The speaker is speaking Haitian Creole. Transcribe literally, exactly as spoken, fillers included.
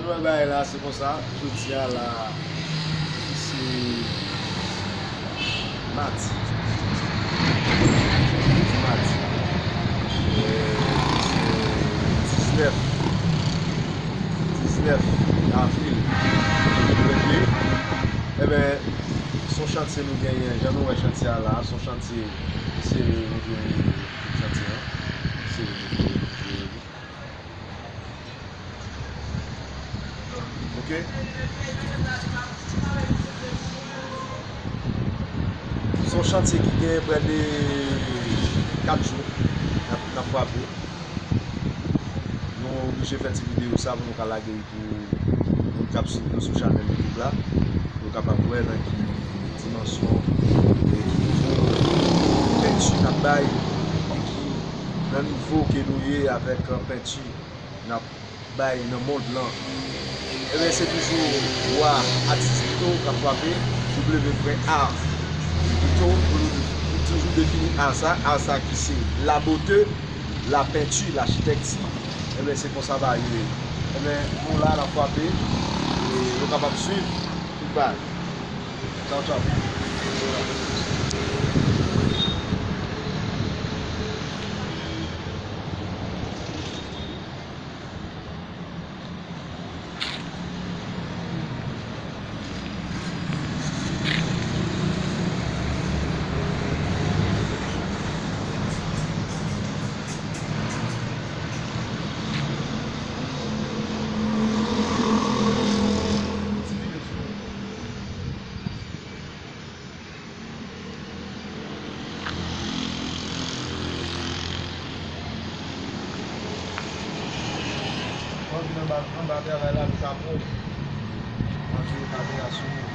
Premye bagay la, se konsa, jodi a la, se madi. Jodi madi. Eh, se diznèf, diznèf avril de mil vennde. Eben, se yon chantye nou genyen, jan nou wè chantye a la, se yon chantye, se nou genyen chantye a. Se Ok. Se yon chantye ki gen prè de kat jou n ap, n ap frape. Nou oblije fè ti videyo sa pou nou ka lage l pou moun k ap swiv nou sou chanèl YouTube la. Pou yo kapab wè nan ki dimansyon e ki nivo penti n ap bay e ki nan nivo ke nou ye avèk penti n ap bay nan mond lan. Ebyen, se toujou wa atis Guito k ap frape, W Art Guito, pou nou toujou defini art sa, art sa ki se la beauté, la peinture, l'architecture. Ebyen, se konsa bagay yo ye. Ebyen, nou la, n ap frape, e nou kapab swiv tout bagay. Tchaw, tchaw. Mwen vin anba, anba travay la, nou ka pran. Mwen vin anba travay la sou.